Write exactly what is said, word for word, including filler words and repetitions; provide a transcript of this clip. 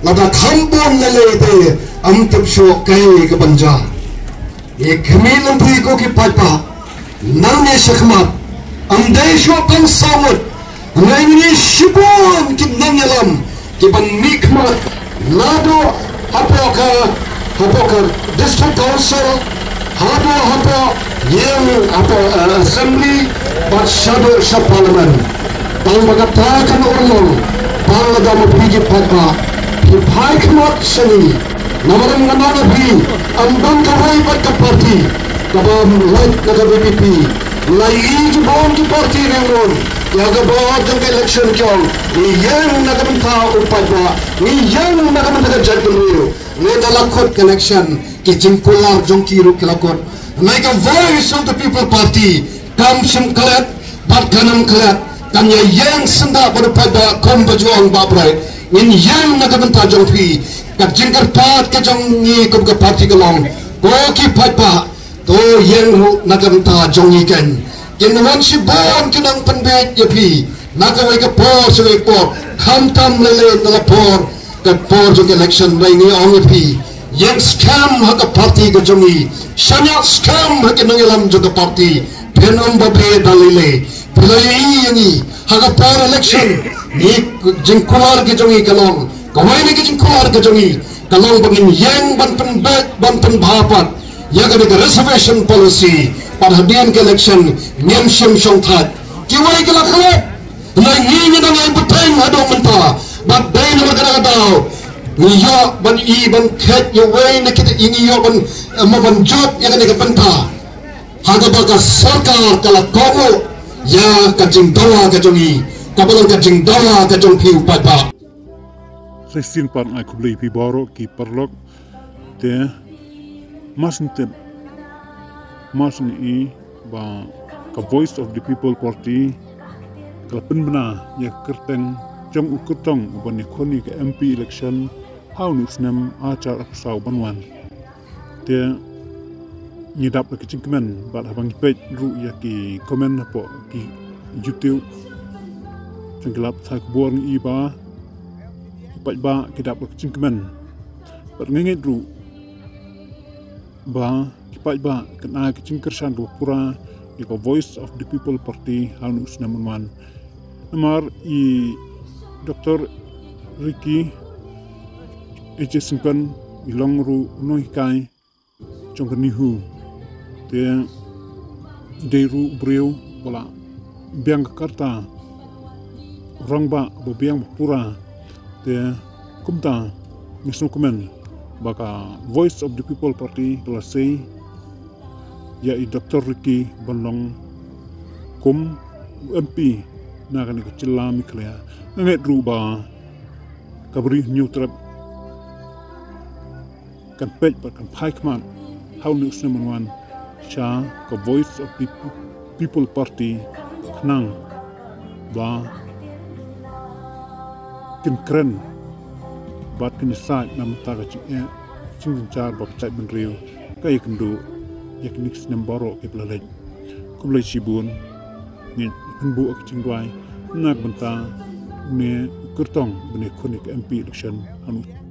Lada kham bun lei lei te, ym tip shuh kaei ka ban jia. Ïa khmih lynti ko ki paidbah, nangne shakhmat ym dei shuh tang saw ngut. Hynrei ngi shibun ki nongïalam ki ban mihkhmat, naduh hapoh ka, hapoh ka District Council, haduh hapoh ïing, hapoh, eh, Assembly, bad shaduh sha Parliament. Tang ba kata kan urlong, tang lada ma phi ki paidbah phi phai khmat sha ngi. Namar nga ong ïa phi, ym don kawei pat ka party kaba lait na ka V P P. La ïohi jubor ki party ringrung ïa ka bor jong ka election, ki ong ngi ïeng na ka bynta u paidbah, ngi ïeng na ka bynta ka jaitbynriew. Ngi da la kut ka election, ki jingkular jong ki ruh ki la kut. Hynrei ka Voice of the People Party kam shym klet bad kam nym klet, kan ïa ïeng syndah bad u paidbah kumba ju ong Bah Bright. Ngin ïeng na ka bynta jong phi. Ka jingkyrpad ka jong ngi kum ka party ka long, ko ki paidbah, to ïeng ruh na ka bynta jong ngi keiñ. Kin wan shibun ki nongpynbeit ïa phi na kawei ka por sha kawei ka por, khamtam lei lei na la por, ka por jong ka election. Hynrei ngi ong ïa phi, ïeng skhem ha ka party ka jong ngi, shaniah skhem ha ki nongïalam jong ka party. Phin ym babe da lei lei. Phi la ïohi ïa ngi ha ka por election, ngi, jingkular ka jong ngi ka long, kawei na ki jingkular ka jong ngi ka long ba ngin ïeng ban pynbeit, ban pynbha pat ïa kane ka reservation policy. Bad hadien ka election ngim shym shongthait. Kiwei ki la klet. Hynrei ngi, ngi dang ïai bteng haduh mynta. Bad dei namar kata ka daw ngi ïoh ban i, ban khet ïa wei na kita, ngi ïoh ban, eh, mo ban jop ïa kane ka bynta. Ha kaba ka sorkar ka la kohnguh ïa ka jingdawa ka jong ngi, kaba long ka jingdawa ka jong phi u paidbah. Shisien pat nga ai khublei ïa phi baroh ki paralok. Te mar shen tip, mar shen i ba ka Voice of the People Party ka la pynbna ïa ka kyrteng jong u kyrtong uban ïakhun ïa ka M P election ha une u snem ar hajar arphew saw ban wan. Te ngi dap da ki jingkmen, bad haba ngi peit ruh ïa ki comment hapoh ki YouTube jong ki lad pathai khubor, ngi i ba ki paidbah ki dap da ki jingkmen. Bad nga ngeit ruh ba ki paidbah kin ai ka jingkyrshan kaba pura ïa ka Voice of the People Party ha une u snem ban wan. Namar i Doktor Ricky A J Syngkon i long ruh u nonghikai jong ka NEHU. Te i dei ruh u briew ba la biang ka rta, u rangbah ba biang ba pura. Te kumta nga sngewkmen ba ka Voice of the People Party ka la sei ïa i Doktor Ricky ban long kum u M P na kane ka jylla Meghalaya. Nga ngeit ruh ba ka Bri Hynñiewtrep kan peit bad kan phai khmat ha une u snem ban wan sha ka Voice of the People Party, khnang ba kin kren bad kin ïasaid na ka bynta ka jingeh, jingjynjar bad ka jaitbynriew ka ïakynduh ïa kine ki snem baroh kiba la leit. Khublei shibun. Ngin pynbuh ïa ka jingduwai na ka bynta une u kyrtong ban ïakhun ïa ka M P election ha une u